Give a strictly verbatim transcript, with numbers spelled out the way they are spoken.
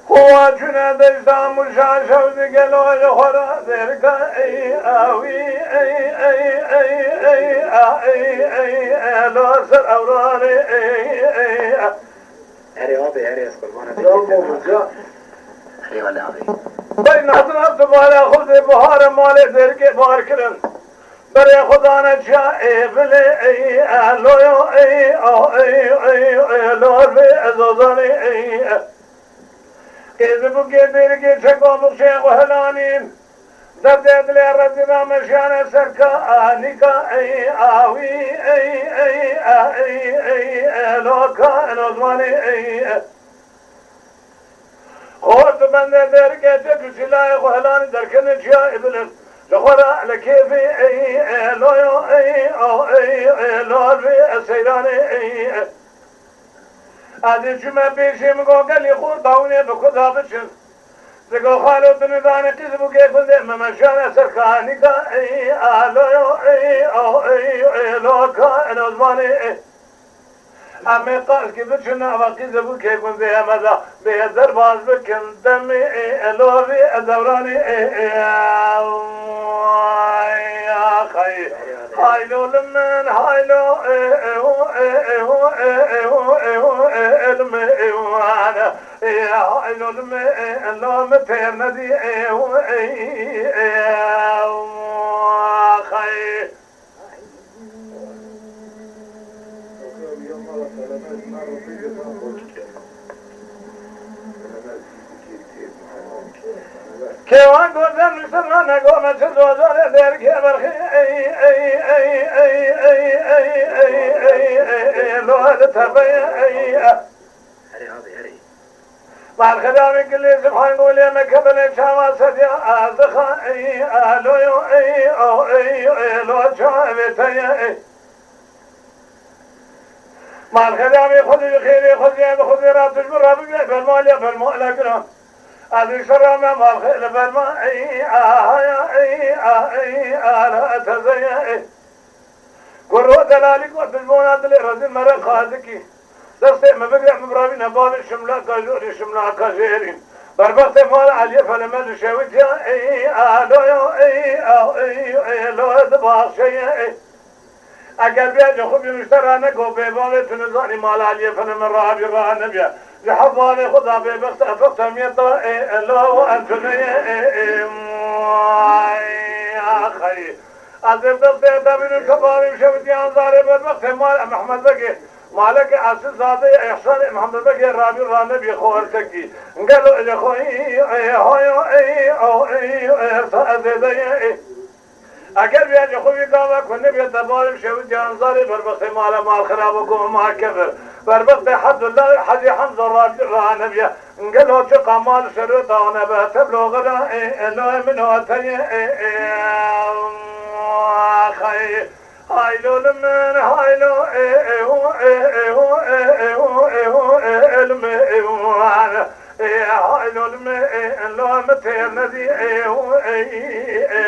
Xwe çûne deşta Mûşa şev digelo ji xwe re derke ey awî ey ey ey ey a ey ey elo ser ewranê ey ey a. Erê abê, erê ez qurbana te. Erê wele abê. Bey natina tu bala xwe dê buhare malê derkê bar kirin. Berê xwe dane çiya ê vilê ey e loyo ey o ey ey ê lor vê ezozanê ey e. Qêzibûkê dêrikê çeka bixşê xwe helanîn. Derdê dilê rezîna meşiyane serka anîka ey awî ey ey e ey ey e loka enozmanê ey e. Xort bende derkete tu silayê xwe helanî derkene çiya îbilin. Li xwe re li kêfê ey e loyo ey o ey e lor vê ez seyranê ey e. Ez ê çûme pêşê min go gelî xort dawînê bi ku da biçin. Digo xalo tu nizanî qîzibûkê gundê me meşiyane ser kanîka ey a loyo ey o ey e loka enozmanê ey. Em ê qaşkî biçin nava qîzibûkê gundê me de bê derbas bikin demê ê elovî e dewranê ê ê. Ay, axay. Haylo li min, haylo ê ê hu ê ê hu ê ê hu ê hu ê ê li min ê wan. Ê haylo li min ê lo min têr nedî ê hu ê ê. Axay. Kêwan gotin li ser me gome çi zozorê derkê berxê ey ey ey ey ey ey ey ey ey ey ey lo li teveye ey. Herê abi, herê. Malxedamê gilê zibhan golê me kebelê çawa sediya azixa ey aloyo ey o ey ê lo çavê te ye ey. Malxedamê xwedî xêrê xwedî bi xwedî ra tujbi ra bibê bermaliya bermala giran. Ez ê şerra me malxê li berma ey ahaya ey a ey ala tezeye ey. Goro delalî ku tu ji bona dilê rezîl me re qazikî. Destê min bigre, min biravîne bavê şimlaka jorî, şimlaka jêrîn. Berbextê mala Eliyê Felemed û şewitiya, ey, aloyo, ey, a, ey, ey, lo di baxşeye, ey. Eger bêje xwe bî nuşte rane go bê bavê tu nizanî mala Eliyê Felemed rabî rane bîye. Ji hevvalê xwe da bêbext e, bext e miyeta, ey, elo, entuneye, ey, ey, ay, axay. Ez ê destê te bînim, te bavê şewitiyan zarê berbextê mal e Mehmed Begê. Maleke Esil Zadeyê Ehsanê Mehmed Begê rabî ranebî xortekî. Gelo ê xwe ê hoyo ê o ê ê ta ez ê de ye ê. Eger bêje xwe vî gava ku nebê te bavê şewitiyan zarê berbextê male mal xirabo ku ma kefir. Berbextê Hebdullah Hecî Hemza rabî ranebîye. Gelo çi qamal şerota ne be teblo xira ê elo min o te ye ê ê. Xey. Haylo li min, haylo, ê, ê, hu, ê, ê, hu, ê, ê, hu, ê, hu, ê, ê, li min, ê, hu, an, ê, haylo li min, ê, lo min têr nedî, ê, hu, ê, ê,